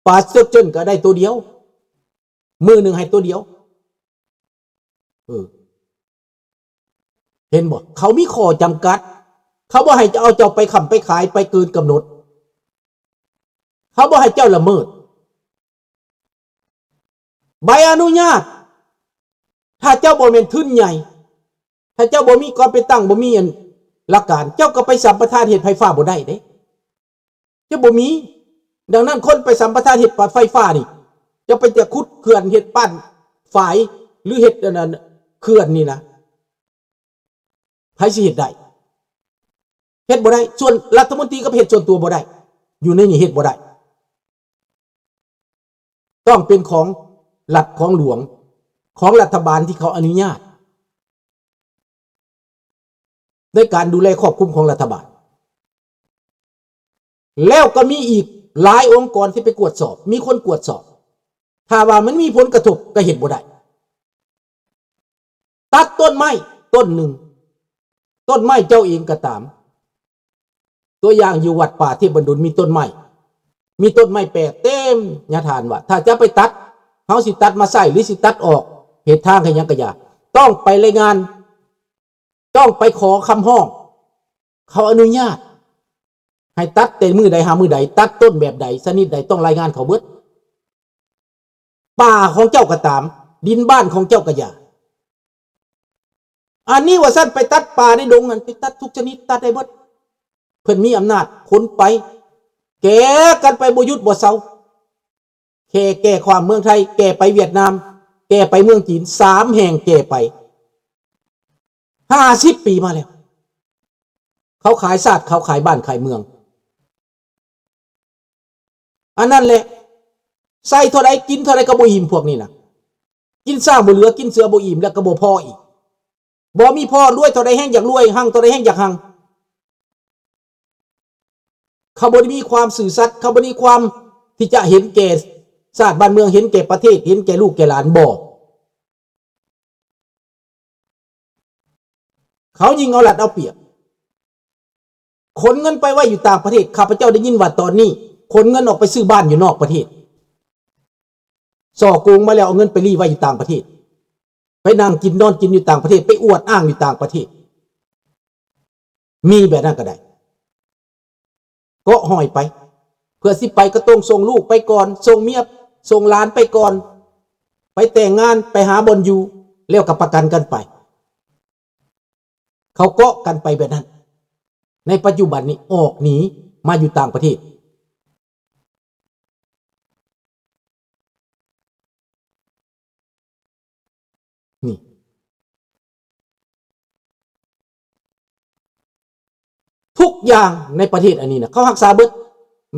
ປາເຊີກເຈິນກໍໄດ້ໂຕດຽວ ມື້ໜຶ່ງໃຫ້ໂຕດຽວ. ເອີ ເຫັນບໍ່? ເຂົາມີຂໍ້ຈຳກັດ. ເຂົາບໍ່ໃຫ້ເຈົ້າ ເອົາເຈົ້າໄປຄ້ຳໄປຂາຍໄປເກີນກຳນົດ. ເຂົາບໍ່ໃຫ້ເຈົ້າລະເມີດໃບອະນຸຍາດ. ຖ້າເຈົ້າບໍ່ແມ່ນທຶນໃຫຍ່, ຖ້າເຈົ້າບໍ່ມີການໄປຕັ້ງ, ບໍ່ມີອັນຫຼັກການ, ເຈົ້າກໍໄປສຳປະທານເຮັດໄຟຟ້າບໍ່ໄດ້ເດ້. ຈະບໍ່ມີ. ດັ່ງນັ້ນ ຄົນໄປສຳປະທານເຮັດປະ ໄຟຟ້ານີ້ ຈະໄປ ຈະຂຸດເຂື່ອນ, ເຮັດປ້ານຝາຍ ຫຼື ເຮັດອັນນັ້ນເຂື່ອນນີ້ນະ ໃຜຊິເຮັດໄດ້? ເຮັດບໍ່ໄດ້. ສ່ວນລັດຖະມົນຕີກໍໄປເຮັດສ່ວນຕົວບໍ່ໄດ້. ຢູ່ໃນນີ້ເຮັດບໍ່ໄດ້. ຕ້ອງເປັນຂອງລັດ ຂອງຫຼວງ ຂອງລັດຖະບານທີ່ເຂົາອະນຸຍາດ ໃນການດູແລຄວບຄຸມຂອງລັດຖະບານ. ແລ້ວກໍມີອີກຫຼາຍອົງກອນທີ່ໄປກວດສອບ, ມີຄົນກວດສອບ. ຖ້າວ່າມັນມີຜົນກະທົບກໍເຮັດບໍ່ໄດ້. ຕັດຕົ້ນໄມ້ຕົ້ນໜຶ່ງ, ຕົ້ນໄມ້ເຈົ້າເອງກໍຕາມ, ຕົວຢ່າງຢູ່ວັດປ່າເທບບັນດຸນມີຕົ້ນໄມ້, ມີຕົ້ນໄມ້ແປກເຕັມຍາທານວັດ. ຖ້າຈະໄປຕັດ, ເຮົາຊິຕັດມາໃຊ້ ຫຼື ຊິຕັດອອກ, ເຮັດທາງໃຫ້ຫຍັງກະຢ່າ, ຕ້ອງໄປລາຍງານ, ຕ້ອງໄປຂໍຄຳຮ້ອງ, ເຂົາອະນຸຍາດໃຫ້ຕັດແຕ່ມື້ໃດຫາມື້ໃດ, ຕັດຕົ້ນແບບໃດ, ຊະນິດໃດ, ຕ້ອງລາຍງານເຂົາເບິດ. ປ່າຂອງເຈົ້າກໍຕາມ, ດິນບ້ານຂອງເຈົ້າກໍຢ່າ. ອັນນີ້ວ່າຊັ້ນ ໄປຕັດປ່າໃນດົງນັ້ນ, ໄປຕັດທຸກຊະນິດ, ຕັດໄດ້ເບິດ. ເພິ່ນມີອຳນາດຂົນໄປ, ແກ່ກັນໄປບໍ່ຢຸດບໍ່ເຊົາ. ແກ່ ແກ່ຂ້າມເມືອງໄທ, ແກ່ໄປຫວຽດນາມ, ແກ່ໄປເມືອງຈີນ, ສາມແຫ່ງແກ່ໄປ. ຫ້າສິບປີມາແລ້ວ, ເຂົາຂາຍຊາດ, ເຂົາຂາຍບ້ານຂາຍເມືອງ. ອັນນັ້ນແຫຼະ, ໃສ່ເທົ່າໃດ ກິນເທົ່າໃດກໍບໍ່ອີ່ມພວກນີ້ນະ. ກິນຊ້າງບໍ່ເຫຼືອ, ກິນເສືອບໍ່ອີ່ມ ແລ້ວກໍບໍ່ພໍອີກ. ບໍ່ມີພໍ, ລວຍເທົ່າໃດແຮ່ງຢາກລວຍ, ຮັ່ງເທົ່າໃດແຮ່ງຢາກຮັ່ງ. ເຂົາບໍ່ໄດ້ມີຄວາມຊື່ສັດ, ເຂົາບໍ່ໄດ້ມີຄວາມທີ່ຈະເຫັນແກ່ຊາດບ້ານເມືອງ, ເຫັນແກ່ປະເທດ, ເຫັນແກ່ລູກແກ່ຫຼານ, ບໍ່. ເຂົາຍິ່ງເອົາລັດເອົາປຽບ, ຂົນເງິນໄປໄວ້ຢູ່ຕ່າງປະເທດ. ຂ້າພະເຈົ້າໄດ້ຍິນວ່າຕອນນີ້ຂົນເງິນອອກໄປຊື້ບ້ານຢູ່ນອກປະເທດ, ສໍ້ໂກງມາແລ້ວເອົາເງິນໄປລີ້ໄວ້ຢູ່ຕ່າງປະເທດ, ໄປນັ່ງກິນນອນກິນຢູ່ຕ່າງປະເທດ, ໄປອວດອ້າງຢູ່ຕ່າງປະເທດ. ມີແບບນັ້ນກໍໄດ້. ເກາະຫ້ອຍໄປ, ເພື່ອຊິໄປກໍຕ້ອງສົ່ງລູກໄປກ່ອນ, ສົ່ງເມຍ, ສົ່ງຫຼານໄປກ່ອນ, ໄປແຕ່ງງານ, ໄປຫາບ່ອນຢູ່, ແລ້ວກໍປະກັນກັນໄປ. ເຂົາເກາະກັນໄປແບບນັ້ນ. ໃນປັດຈຸບັນນີ້ອອກໜີມາຢູ່ຕ່າງປະເທດ. ນີ້ ທຸກຢ່າງໃນປະເທດອັນນີ້ນະ ເຂົາຮັກສາເບິດ.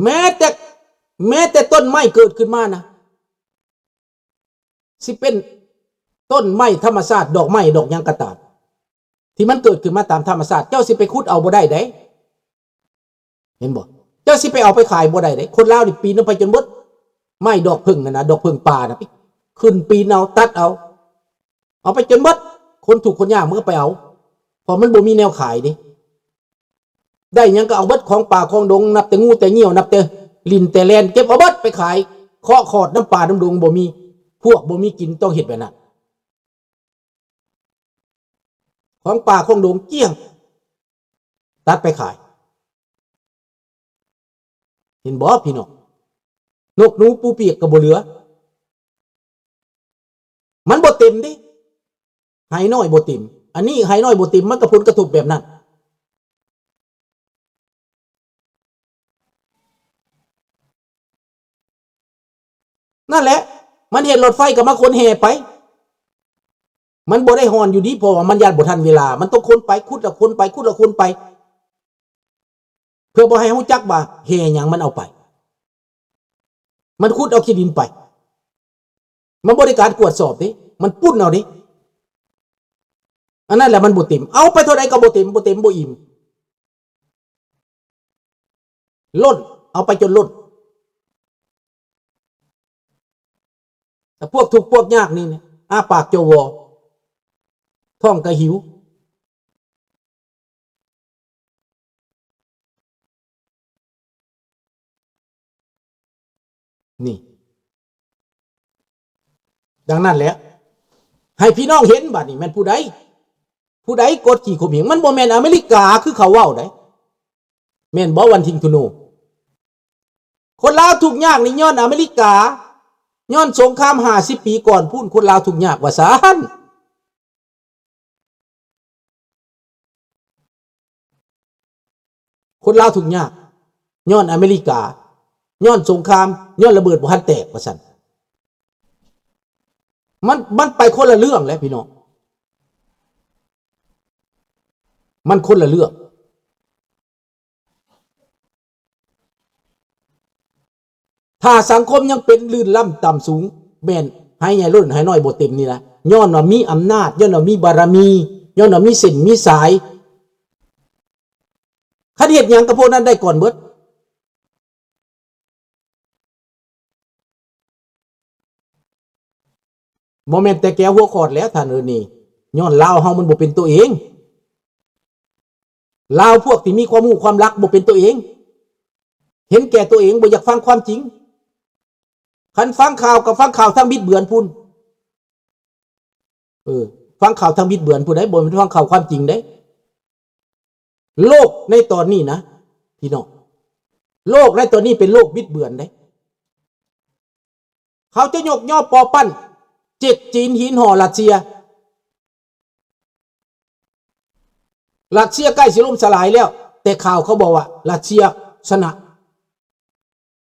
ແມ້ແຕ່ ແມ້ແຕ່ຕົ້ນໄມ້ເກີດຂຶ້ນມານະ ຊິເປັນຕົ້ນໄມ້ທຳມະຊາດ, ດອກໄມ້ ດອກຫຍັງກໍຕາມ ທີ່ມັນເກີດຂຶ້ນມາຕາມທຳມະຊາດ, ເຈົ້າຊິໄປຂຸດເອົາບໍ່ໄດ້ເດ້. ເຫັນບໍ່? ເຈົ້າຊິໄປເອົາໄປຂາຍບໍ່ໄດ້ເດ້. ຄົນລາວນີ້ປີນເອົາໄປຈົນເບິດ. ໄມ້ດອກເຜິ້ງນັ້ນນະ, ດອກເຜິ້ງປ່ານະ, ຂຶ້ນປີນເອົາ, ຕັດເອົາ, ເອົາໄປຈົນເບິດ. ຄົນທຸກຄົນຍາກມັນກໍໄປເອົາ, ເພາະມັນບໍ່ມີແນວຂາຍເດ້. ໄດ້ຫຍັງກໍເອົາເບິດ, ຂອງປ່າຂອງດົງ, ນັບແຕ່ງູແຕ່ງຽວ, ນັບແຕ່ຫຼິ້ນແຕ່ແລ່ນ, ເກັບເອົາເບິດໄປຂາຍ, ເຄາະຂອດນຳປ່ານຳດົງ. ບໍ່ມີພວກ, ບໍ່ມີກິນ, ຕ້ອງເຮັດແບບນັ້ນ. ຂອງປ່າຂອງດົງກ້ຽງ, ຕັດໄປຂາຍ. ເຫັນບໍ່ພີ່ນ້ອງ? ນົກໜູປູປຽກກໍບໍ່ເຫຼືອ, ມັນບໍ່ເຕັມເດ້. ໄຮ່ນ້ອຍບໍ່ເຕັມ. ອັນນີ້ໄຮ່ນ້ອຍບໍ່ເຕັມ, ມັນກໍຜົນກະທົບແບບນັ້ນ. ນັ້ນແຫຼະ, ມັນເຮັດລົດໄຟກໍມາຂົນແຮ່ໄປ. ມັນບໍ່ໄດ້ຮ່ອນຢູ່ດີ, ເພາະວ່າມັນຢ້ານບໍ່ທັນເວລາ. ມັນຕ້ອງຂົນໄປ, ຂຸດແລ້ວຂົນໄປ, ຂຸດແລ້ວຂົນໄປ, ເພື່ອບໍ່ໃຫ້ຮູ້ຈັກວ່າແຮ່ຫຍັງມັນເອົາໄປ. ມັນຂຸດເອົາຂີ້ດິນໄປ. ມັນບໍ່ໄດ້ການກວດສອບເດ້, ມັນປຸ້ນເອົາເດ້. ອັນນັ້ນແຫຼະມັນບໍ່ເຕັມ. ເອົາໄປເທົ່າໃດກໍບໍ່ເຕັມ, ບໍ່ເຕັມ, ບໍ່ອີ່ມ. ລົ້ນ, ເອົາໄປຈົນລົ້ນ. ແຕ່ພວກທຸກພວກຍາກນີ້ ອ້າປາກຈໍວໍ, ທ້ອງກະຫິວ. ນີ້. ດັ່ງນັ້ນແຫຼະ ໃຫ້ພີ່ນ້ອງເຫັນບາດນີ້ແມ່ນຜູ້ໃດ ຜູ້ໃດກົດຂີ່ຂົ່ມເຫງ? ມັນບໍ່ແມ່ນອາເມລິກາຄືເຂົາເວົ້າໃດ ແມ່ນບໍ່ ວັນທິງທູໂນ? ຄົນລາວທຸກຍາກນີ້ຍ້ອນອາເມລິກາ ຍ້ອນສົງຄາມຫ້າສິບປີກ່ອນພຸ້ນ ຄົນລາວທຸກຍາກວ່າຊັ້ນ. ຄົນລາວທຸກຍາກຍ້ອນອາເມລິກາ ຍ້ອນສົງຄາມ ຍ້ອນລະເບີດບໍ່ທັນແຕກວ່າຊັ້ນ. ມັນ ມັນໄປຄົນລະເລື່ອງແຫຼະພີ່ນ້ອງ ມັນຄົນລະເລື່ອງ. ຖ້າສັງຄົມຍັງເປັນລື່ນລ້ຳຕ່ຳສູງ ແມ່ນໃຫ້ໃຫຍ່ລົ້ນໃຫ້ນ້ອຍບໍ່ເຕັມນີ້ລະ ຍ້ອນວ່າມີອຳນາດ ຍ້ອນວ່າມີບາລະມີ ຍ້ອນວ່າມີເສັ້ນມີສາຍ. ຄັນເຮັດຫຍັງກັບພວກນັ້ນໄດ້ກ່ອນເບິດ. ບໍ່ແມ່ນແຕ່ແກວຫົວຂອດແລ້ວທ່ານເອີຍນີ້ ຍ້ອນລາວເຮົາມັນບໍ່ເປັນຕົວເອງ. ລາວພວກທີ່ມີຄວາມຮູ້ຄວາມລັກບໍ່ເປັນຕົວເອງ ເຫັນແກ່ຕົວເອງ ບໍ່ຢາກຟັງຄວາມຈິງ. ຄັນຟັງຂ່າວກໍຟັງຂ່າວທາງບິດເບືອນພຸ້ນ. ເອີ ຟັງຂ່າວທາງບິດເບືອນພຸ້ນໃດ໋ ບໍ່ແມ່ນຟັງຂ່າວຄວາມຈິງໃດ໋. ໂລກໃນຕອນນີ້ນະ ພີ່ນ້ອງ ໂລກໃນຕອນນີ້ເປັນໂລກບິດເບືອນເດ້. ເຂົາຈະຍົກຍໍປໍປັ້ນ ເຈັກຈີນ ຫີນຫໍ່ ຣັດເຊຍ. ຣັດເຊຍໃກ້ຊິລົ້ມສະຫຼາຍແລ້ວ ແຕ່ຂ່າວເຂົາບອກວ່າຣັດເຊຍຊະນະ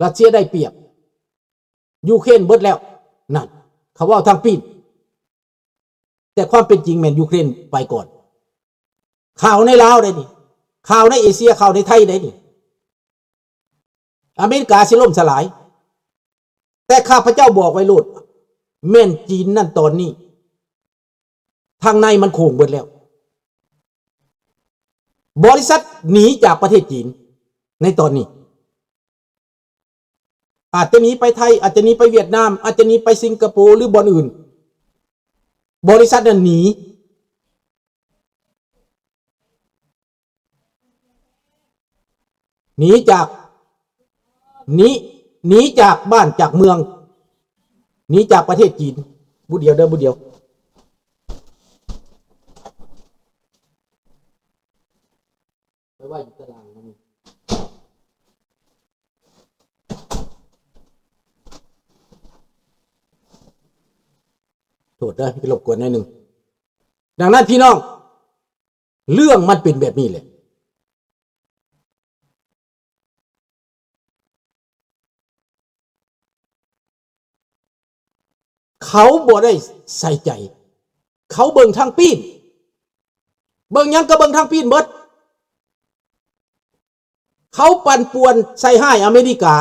ຣັດເຊຍໄດ້ປຽບ ຢູເຄຣນເບິດແລ້ວ. ນັ້ນ ເຂົາເວົ້າທາງປີ້ນ. ແຕ່ຄວາມເປັນຈິງແມ່ນຢູເຄຣນໄປກ່ອນ. ຂ່າວໃນລາວໄດ໋ນີ້ ຂ່າວໃນເອເຊຍ ຂ່າວໃນໄທໄດ໋ນີ້ ອາເມລິກາຊິລົ້ມສະຫຼາຍ. ແຕ່ຂ້າພະເຈົ້າບອກໄວ້ໂລດ ແມ່ນຈີນນັ້ນຕອນນີ້ ທາງໃນມັນໂຄ້ງເບິດແລ້ວ. ບໍລິສັດໜີຈາກປະເທດຈີນໃນຕອນນີ້ ອາດຈະໜີໄປໄທ ອາດຈະໜີໄປຫວຽດນາມ ອາດຈະໜີໄປສິງກະໂປ ຫຼື ບ່ອນອື່ນ. ບໍລິສັດນັ້ນໜີ ໜີຈາກ ໜີ ໜີຈາກບ້ານຈາກເມືອງ ໜີຈາກປະເທດຈີນ. ບຸດດຽວເດີ ບຸດດຽວ. ໄປໄວ້ຢູ່ຕາລ່າງມັນ ໂທດເດີ ໄປລົບກວນໜ້ອຍໜຶ່ງ. ດັ່ງນັ້ນພີ່ນ້ອງ ເລື່ອງມັນເປັນແບບນີ້ແຫຼະ. ເຂົາບໍ່ໄດ້ໃສ່ໃຈ ເຂົາເບິ່ງທາງປີ້ນ ເບິ່ງຫຍັງກໍເບິ່ງທາງປີ້ນເບິດ. ເຂົາປັ່ນປ່ວນໃສ່ຮ້າຍອາເມລິກາ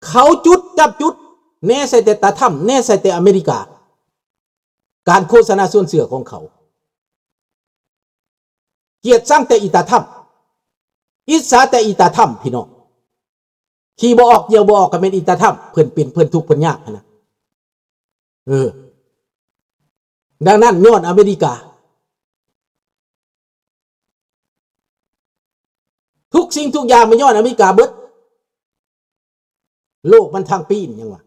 ເຂົາຈຸດຈັບຈຸດ ແນໃສ່ແຕ່ຕາທຳ ແນໃສ່ແຕ່ອາເມລິກາ. ການໂຄສະນາຊວນເຊື່ອຂອງເຂົາ ກຽດຊັງແຕ່ອີຕາທຳ ອິດສາແຕ່ອີຕາທຳ ພີ່ນ້ອງ. ຂີ່ບໍ່ອອກ ຍ່ຽວບໍ່ອອກກໍແມ່ນອີຕາທຳ ເພິ່ນເປັນ ເພິ່ນທຸກ ເພິ່ນຍາກຫັ້ນນະ. ເອີ ດັ່ງນັ້ນຍ້ອນອາເມລິກາ ທຸກສິ່ງທຸກຢ່າງມັນຍ້ອນອາເມລິກາເບິດ. ໂລກມັນທາງປີ້ນຫຍັງວະ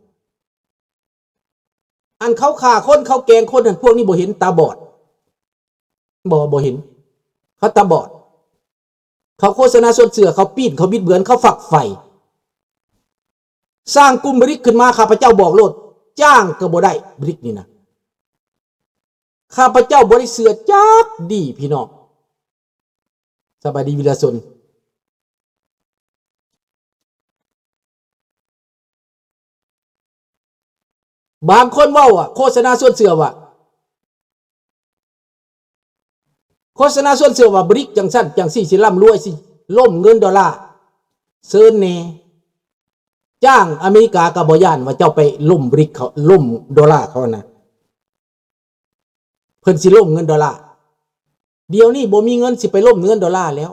ອັນເຂົາຂ້າຄົນ ເຂົາແກງຄົນຫັ້ນ ພວກນີ້ບໍ່ເຫັນ ຕາບອດ ບໍ່ ບໍ່ເຫັນ ເຂົາຕາບອດ. ເຂົາໂຄສະນາຊວນເຊື່ອ ເຂົາປີ້ນ ເຂົາບິດເບືອນ ເຂົາຝັກໃຝ່ ສ້າງກຸ່ມບຣິກຂຶ້ນມາ ຂ້າພະເຈົ້າບອກໂລດ ຈ້າງກໍບໍ່ໄດ້ ບຣິກນີ້ນະ. ຂ້າພະເຈົ້າບໍ່ໄດ້ເຊື່ອຈັກດີ້ ພີ່ນ້ອງ. ສະບາຍດີວິລະຊົນ. ບາງຄົນເວົ້າວ່າ ໂຄສະນາຊວນເຊື່ອວ່າ ໂຄສະນາຊວນເຊື່ອວ່າບຣິກຈັ່ງຊັ້ນຈັ່ງຊີ້ ຊິລ່ຳລວຍ ຊິລົ້ມເງິນໂດລາ. ເຊີນແດ່ ຈ້າງອາເມລິກາກໍບໍ່ຢ້ານວ່າເຈົ້າໄປລົ້ມບຣິກເຂົາ ລົ້ມໂດລາເຂົານະ. ເພິ່ນຊິລົ້ມເງິນໂດລາ. ດຽວນີ້ບໍ່ມີເງິນຊິໄປລົ້ມເງິນໂດລາແລ້ວ.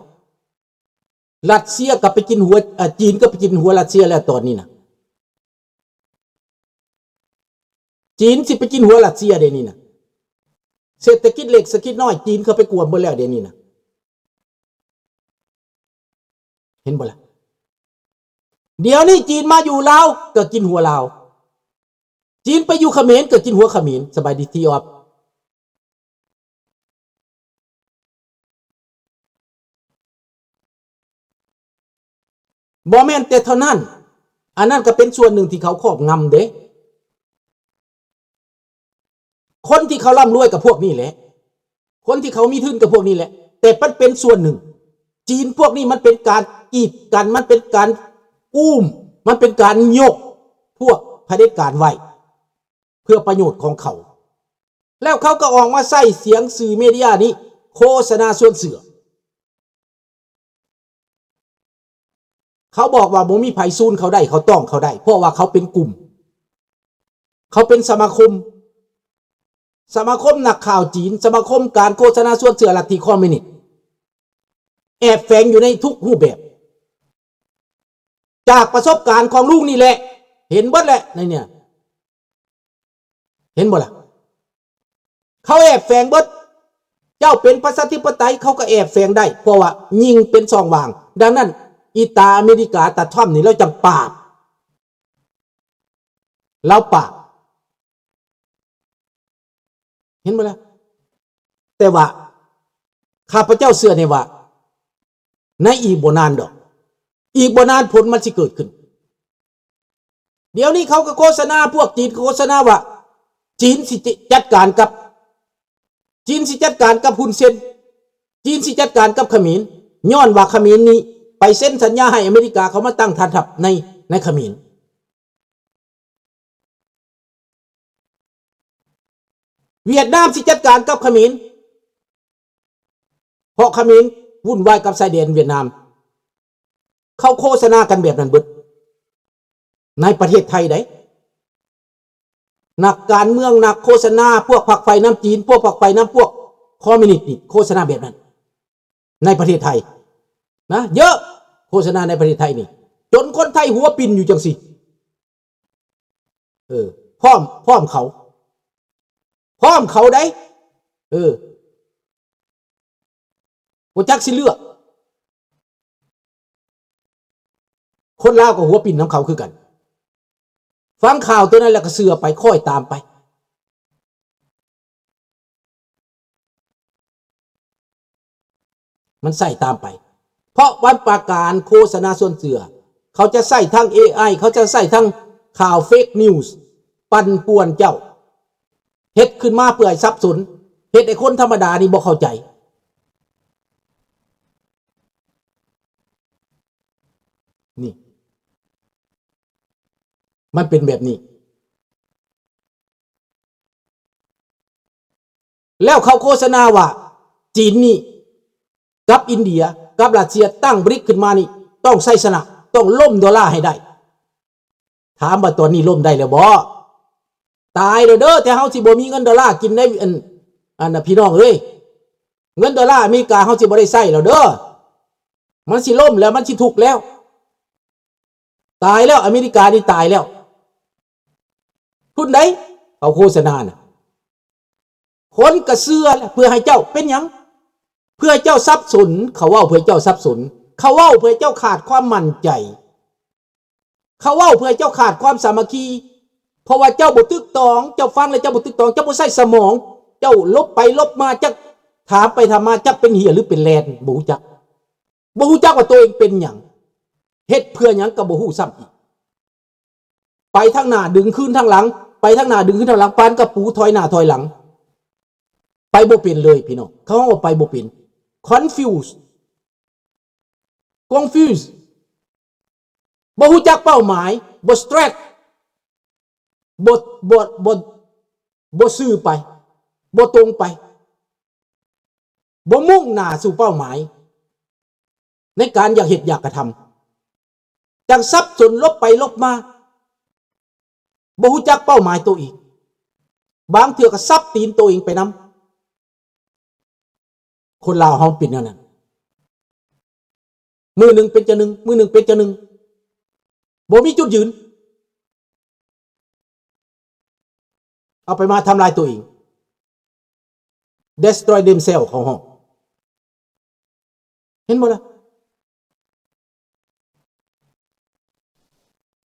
ຣັດເຊຍກໍໄປກິນຫົວ ເອີ ຈີນກໍໄປກິນຫົວຣັດເຊຍແລ້ວຕອນນີ້ນະ. ຈີນຊິໄປກິນຫົວຣັດເຊຍເດນີ້ນະ. ເສດຖະກິດເລັກສະກິດນ້ອຍ ຈີນເຂົ້າໄປກວມເບິດແລ້ວເດນີ້ນະ. ເຫັນບໍ່ລະ? ດຽວນີ້ຈີນມາຢູ່ລາວກໍກິນຫົວລາວ, ຈີນໄປຢູ່ຂະເໝນກໍກິນຫົວຂະເໝນ. ສະບາຍດີ ທີອອບ. ບໍ່ແມ່ນແຕ່ເທົ່ານັ້ນ, ອັນນັ້ນກໍເປັນສ່ວນໜຶ່ງທີ່ເຂົາຄອບງຳເດ້. ຄົນທີ່ເຂົາລ່ຳລວຍກໍພວກນີ້ແຫຼະ, ຄົນທີ່ເຂົາມີທຶນກໍພວກນີ້ແຫຼະ, ແຕ່ມັນເປັນສ່ວນໜຶ່ງ. ຈີນພວກນີ້ມັນເປັນການກີດກັນ, ມັນເປັນການອຸ້ມ, ມັນເປັນການຍົກພວກຜະເດັດການໄວ້ ເພື່ອປະໂຫຍດຂອງເຂົາ. ແລ້ວເຂົາກໍອອກມາໃຊ້ສຽງສື່ເມເດຍນີ້ໂຄສະນາຊວນເຊື່ອ. ເຂົາບອກວ່າບໍ່ມີໃຜຊູນເຂົາໄດ້, ເຂົາຕ້ອງເຂົາໄດ້, ເພາະວ່າເຂົາເປັນກຸ່ມ, ເຂົາເປັນສະມາຄົມ, ສະມາຄົມນັກຂ່າວຈີນ, ສະມາຄົມການໂຄສະນາຊວນເຊື່ອລັດທິຄອມມິວນິດ, ແອບແຝງຢູ່ໃນທຸກຮູບແບບ. ຈາກປະສົບການຂອງລຸງນີ້ແຫຼະ, ເຫັນເບິດແຫຼະໃນເນີ້ຍ. ເຫັນບໍ່ລະ? ເຂົາແອບແຝງເບິດ. ເຈົ້າເປັນປະຊາທິປະໄຕ, ເຂົາກໍແອບແຝງໄດ້, ເພາະວ່າຍິງເປັນຊ່ອງວ່າງ. ດັ່ງນັ້ນ ອີຕາອາເມລິກາ, ຕາທຣຳນີ້ ລາວຈັ່ງປາບ, ລາວປາບ. ເຫັນບໍ່ລະ? ແຕ່ວ່າຂ້າພະເຈົ້າເຊື່ອແນ່ວ່າ ໃນອີກບໍ່ນານດອກ, ອີກບໍ່ນານຜົນມັນຊິເກີດຂຶ້ນ. ດຽວນີ້ເຂົາກໍໂຄສະນາ, ພວກຈີນໂຄສະນາວ່າ ຈີນຊິຈັດການກັບ, ຈີນຊິຈັດການກັບຮຸນເຊັນ, ຈີນຊິຈັດການກັບຂະເໝນ, ຍ້ອນວ່າຂະເໝນນີ້ໄປເຊັນສັນຍາໃຫ້ອາເມລິກາເຂົ້າມາຕັ້ງຖານທັບໃນ, ໃນຂະເໝນ. ຫວຽດນາມຊິຈັດການກັບຂະເໝນ, ເພາະຂະເໝນວຸ່ນວາຍກັບຊາຍແດນຫວຽດນາມ. ເຂົາໂຄສະນາກັນແບບນັ້ນເບິດ ໃນປະເທດໄທໃດ໋. ນັກການເມືອງ, ນັກໂຄສະນາ, ພວກຝັກໃຝ່ນຳຈີນ, ພວກຝັກໃຝ່ນຳພວກຄອມມິວນິດນີ້ ໂຄສະນາແບບນັ້ນໃນປະເທດໄທນະ, ເຍອະ. ໂຄສະນາໃນປະເທດໄທນີ້ ຈົນຄົນໄທຫົວປິ່ນຢູ່ຈັ່ງຊີ້. ເອີ ພ້ອມ, ພ້ອມເຂົາ, ພ້ອມເຂົາໃດ໋. ເອີ ບໍ່ຈັກຊິເລືອກ. ຄົນລາວກໍຫົວປິ່ນນຳເຂົາຄືກັນ. ຟັງຂ່າວຕົວນັ້ນແລ້ວກໍເຊື່ອໄປ, ຄ້ອຍຕາມໄປ. ມັນໃຊ້ຕາມໄປ. ເພາະມັນປະການໂຄສະນາຊວນເຊື່ອ. ເຂົາຈະໃຊ້ທັງເອໄອ, ເຂົາຈະໃຊ້ທັງຂ່າວເຟກນິວສ໌ ປັ່ນປ່ວນເຈົ້າ. ເຮັດຂຶ້ນມາເພື່ອໃຫ້ສັບສົນ, ເຮັດໃຫ້ຄົນທຳມະດານີ້ບໍ່ເຂົ້າໃຈ. ນີ້ ມັນເປັນແບບນີ້. ແລ້ວເຂົາໂຄສະນາວ່າ ຈີນນີ້ກັບອິນເດຍ ກັບຣັດເຊຍ ຕັ້ງບຣິກຂຶ້ນມານີ້ ຕ້ອງໄຊຊະນະ, ຕ້ອງລົ້ມໂດລາໃຫ້ໄດ້. ຖາມວ່າຕອນນີ້ລົ້ມໄດ້ແລ້ວບໍ່? ຕາຍແລ້ວເດີ້ ແຕ່ເຮົາຊິບໍ່ມີເງິນໂດລາກິນໃນ ອັນ ອັນ ພີ່ນ້ອງເອີຍ, ເງິນໂດລາອາເມລິກາເຮົາຊິບໍ່ໄດ້ໃຊ້ແລ້ວເດີ້. ມັນຊິລົ້ມແລ້ວ, ມັນຊິທຸກແລ້ວ. ຕາຍແລ້ວ, ອາເມລິການີ້ຕາຍແລ້ວ. ພຸ້ນໃດ໋ ເຂົາໂຄສະນານະ. ຄົນກະເຊື່ອແຫຼະ ເພື່ອໃຫ້ເຈົ້າເປັນຫຍັງ? ເພື່ອໃຫ້ເຈົ້າສັບສົນ. ເຂົາເວົ້າເພື່ອໃຫ້ເຈົ້າສັບສົນ. ເຂົາເວົ້າເພື່ອໃຫ້ເຈົ້າຂາດຄວາມໝັ້ນໃຈ. ເຂົາເວົ້າເພື່ອໃຫ້ເຈົ້າຂາດຄວາມສາມັກຄີ. ເພາະວ່າເຈົ້າບໍ່ຕຶກຕອງ, ເຈົ້າຟັງແລ້ວເຈົ້າບໍ່ຕຶກຕອງ, ເຈົ້າບໍ່ໃຊ້ສະໝອງ. ເຈົ້າຫຼົບໄປຫຼົບມາ, ຈັກຖາມໄປຖາມມາ, ຈັກເປັນເຫຍຫຼືເປັນແລ່ນ, ບໍ່ຮູ້ຈັກ. ບໍ່ຮູ້ຈັກວ່າຕົວເອງເປັນຫຍັງ, ເຮັດເພື່ອຫຍັງກໍບໍ່ຮູ້ຊ້ຳອີກ. ໄປທາງໜ້າດຶງຄືນທາງຫຼັງ, ໄປທາງໜ້າດຶງຄືນທາງຫຼັງ, ປານກະປູຖອຍໜ້າຖອຍຫຼັງ. ໄປບໍ່ເປັນເລີຍພີ່ນ້ອງ, ເຂົາເວົ້າວ່າໄປບໍ່ເປັນ. Confuse, confuse, ບໍ່ຮູ້ຈັກເປົ້າໝາຍ, ບໍ່ straight, ບໍ່ ບໍ່ ບໍ່ ບໍ່ຊື່ໄປ, ບໍ່ຕົງໄປ, ບໍ່ມຸ່ງໜ້າສູ່ເປົ້າໝາຍໃນການຢາກເຮັດຢາກກະທຳ. ຈັ່ງສັບສົນຫຼົບໄປຫຼົບມາ, ບໍ່ຮູ້ຈັກເປົ້າໝາຍໂຕເອງ, ບາງເທື່ອກໍສັບຕີນໂຕເອງໄປນຳ. ຄົນລາວເຮົາເປັນແນວນັ້ນ, ມື້ໜຶ່ງເປັນຈັ່ງໜຶ່ງ, ມື້ໜຶ່ງເປັນຈັ່ງໜຶ່ງ, ບໍ່ມີຈຸດຢືນ. ເອົາໄປມາທຳລາຍໂຕເອງ, destroy themselves ເຂົາຮ້ອງ. ເຫັນບໍ່ລະ?